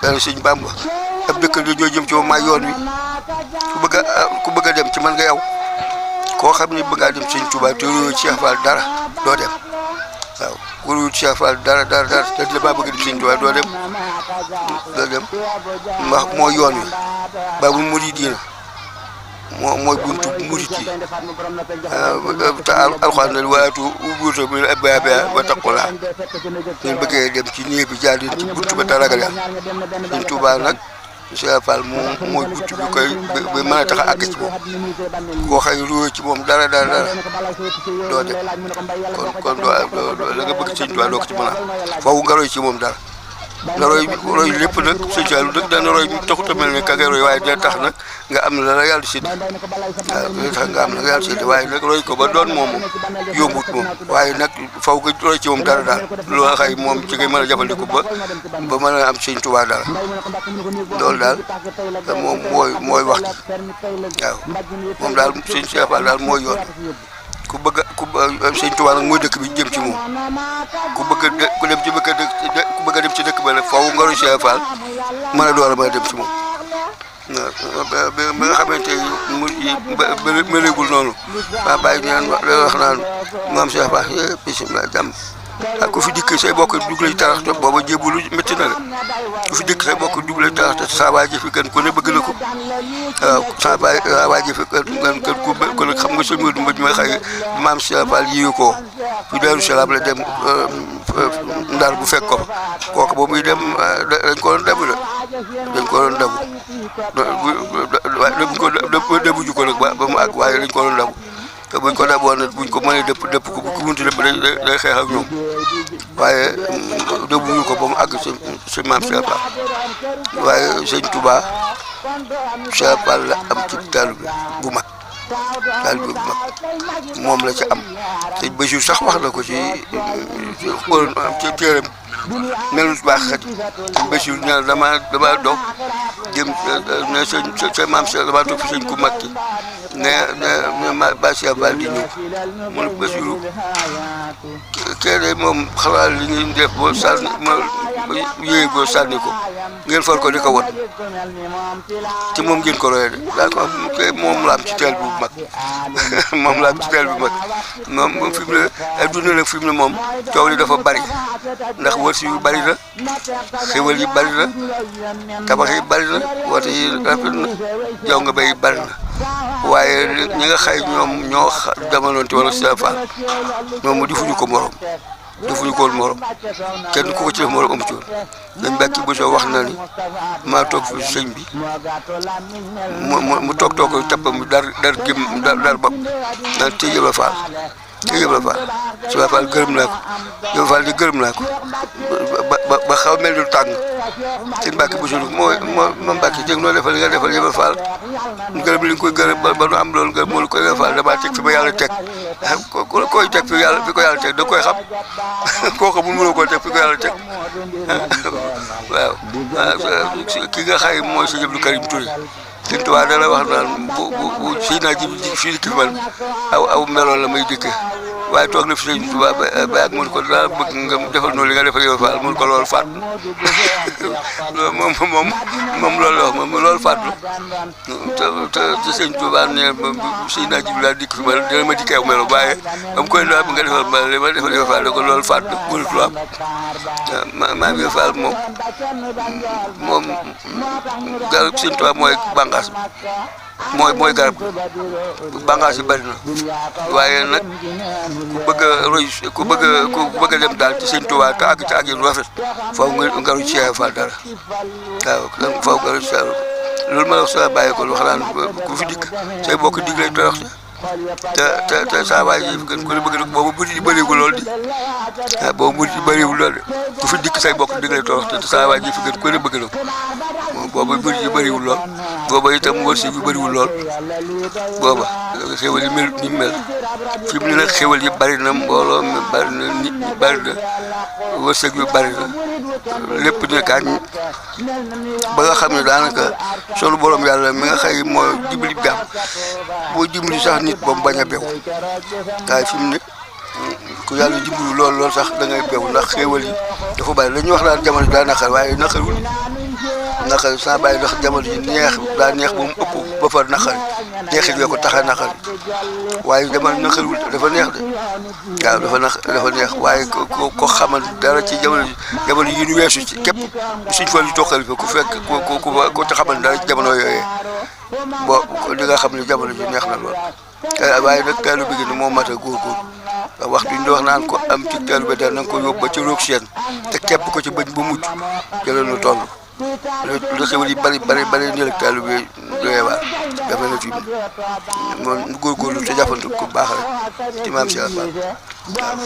daal sëñ Bamba ab dëkk dañoo jëm ci moom maa yoon wi ku bëgg a dem ci man nga yow koo xam ne bëgg ngaa dem sëñ Touba te wóorul Cheikh Fall dara doo dem waaw wóorul Cheikh Fall dara te damaa bëgg dem sëñ Touba doo dem ndax mooy yoon wi Baabul Muriidiina mooy buntu murit yi te alxuraan na waatu ubbuuta bil abwaabi wa taqulaa ngeen bëggee dem ci néeg bi jaar leen ci buntu ba te ragal Yàlla sëñ Touba nag Cheikh Fall mooy buntu bi koy ba mën a tax a àgg ci moom koo xëy ruwee ci moom dara doo dem kon doo la nga bëgg sëñ Touba doo ko ci mën a foofu nga roy ci moom dara nga roy lépp nag sëñ Saliou dëgg dana roy taxut a mel ne ka nga roy waaye dina tax nag nga am la yàlla sédd waaw dina tax nga am la yàlla sédd waaye nag roy ko ba doon moom yombut moom waaye nag faw nga roy ci moom dara daal loo xëy moom ci ngay mën a jëfandiku ba mën a am sëñ Touba dara loolu daal moom mooy wax ji waaw moom daal sëñ Cheikh Fall daal mooy yoon ku bëgg sëñ Touba nag mooy dëkk bi jëm ci moom ku dem ci dëkk ba nag faaw nga roy Cheikh Fall mën a door a mën a dem ci moom waaw ba nga xamante mu mëneegul noonu waa bàyyi ñaan wax naan maam Cheikh Fall bisimilah jàmm ak ku fi dikk say bokk dugg lay tarax te booba jébbalu métti na de ku fi dikk say bokk dugg lay tarax te saa waa ji fi gën ku ne bëgg na ko waaw saa waa ji fi gën ku ne xam nga sëñ Modou Mbodj ma xëy maam Cheikh Fall yiwu ko fi Daaru Salaam la dem Ndar bu fekk ko kooku ba muy dem dañ ko doon dabu debuju ko nag ba mu àgg waaye dañ ko doon dabu te buñ ko daboon nag buñ ko mënee dëpp ko bu ko munti dëpp day xeex ak ñoom waaye dëbbuñu ko ba mu àgg si maam Cheikh Fall waaye sëñ Touba Cheikh Fall la am ci taalibe bu mag moom la ci am sëñ Bachir sax wax na ko ci téeram melul baax xat sëñ Bachir ne dama doog jëm ne sëñ maam Cheikh dama topp sëñ ku mag ki ne ba Cheikh Fall di ñëw mu ne Bachir kee de moom xalaat li ngeen def boo sànni ma yéey boo sànni ko ngeen far ko di ko won te moom ngeen ko royee de daa ko moom la am ci teel bu mag moom la am ci teel bu mag moom fi mu ne adduna nag fi mu ne moom coow li dafa bari ndax wërsëg yu bari na xéwal yi bari na tabax yi bari na woote yi rafet na jaw nga bay bari na waaye ñi nga xay ñoom ñoo demaloon ci wala Cheikh Fall ñoom mu defuñu ko morom kenn ku ko ci def morom amu ci woon dañ Mbàkke bu soo wax na ni maa toog fi sëñ bi mu toog tappam dar bopp naan te Ibra Fall Cheikh Fall gërëm naa ko Ibra Fall di gërëm naa ko ba xaw mel ni tàng sëñ Mbàkke bu soo ma Mbàkke dégg noo defal li nga defal Ibra Fall gërëm li nga koy gërëm ba nu am loolu gërëm moo lu koy Ibra Fall damaa teg fi ma yàlla teg koy teg fi ko yàlla teg da koy xam koo xamul mënoo koo teg fi ko yàlla teg waaw ki nga xay mooy sëñ Abdou Karim Touré sëñ Tuubaa dana wax naan bu sëy naa ji fii dikk man aw meloon la may dikke waaye toog na fi sëñ Tuubaa ba ak mun ko daa bëgg nga defal noonu li nga defal yow Fall mun ko loolu fàttu moom loolu la wax moom loolu fàttu te sëñ Tuubaa ne sëy naa ji bi daal dikk fi man dina ma dikkee aw melo waaye am koy daa nga defal ma li ma defal yow Fall da ko loolu fàttu mënatu am maa ngi Fall moom garab sëñ Tuubaa mooy bànqaas mooy garab bànqaas yi bari na waaye nag ku bëgg a dem daal ci sëñ Tuubaa te àgg ci àgg yu rafet faaw nga roy Cheikh Fall dara waaw faaw nga roy Cheikh loolu ma la wax sa bàyyi ko wax naan ku fi dikk say bokk dig lay torox te saa waay yi gën ko bëgg nag boobu murid yi bëriwul lool di boobu murid yi bëriwul lool de ku fi dikk say bokk dig lay torox te saa waay yi fi gën ko bëgg nag boobu murid yi bëriwul lool booba itam wërsëg yu bëriwul lool booba xéwal yi mel ni mel fi mu ne nag xéwal yi bari na mbooloo mi bari na nit ñi bari na wërsëg yu bari na lépp ne kañ ba nga xam ne daanaka sunu borom yàlla mi nga xëy moo dimbali jaam boo dimbali sax nit ba mu bañ a bew waaye fi mu ne ku yàlla dimbali lool sax da ngay bew ndax xéewal yi dafa bari dañuy wax daal jamono daa naqar waaye naqarul naqari saa bàyyi ndax jamono ji neex daa neex ba mu ëpp ba far naqari neexit yoo ko tax a naqari waaye jamono naqariwul dafa neex de waaw dafa neex waaye ko xamal dara ci jamono yi ñu weesu ci képp suñ fa li toqal fa ku fekk ku ci xamal dara ci jamono yooyee bo li nga xam ne jamono ji neex na lool waaye nag teelu bi ni moo mat a góorgóorlu ndax waxtu ñu wax naan ko am ci teelu bi daal na nga ko yóbbu ba ci roog seen te képp ko ci bëñ ba mucc jëloon nu toll lu xewal yi bari nii rek teelu bi doyee waar dafa na fi moom góorgóorlu te jàppandu ku baax rek ci maam si waaw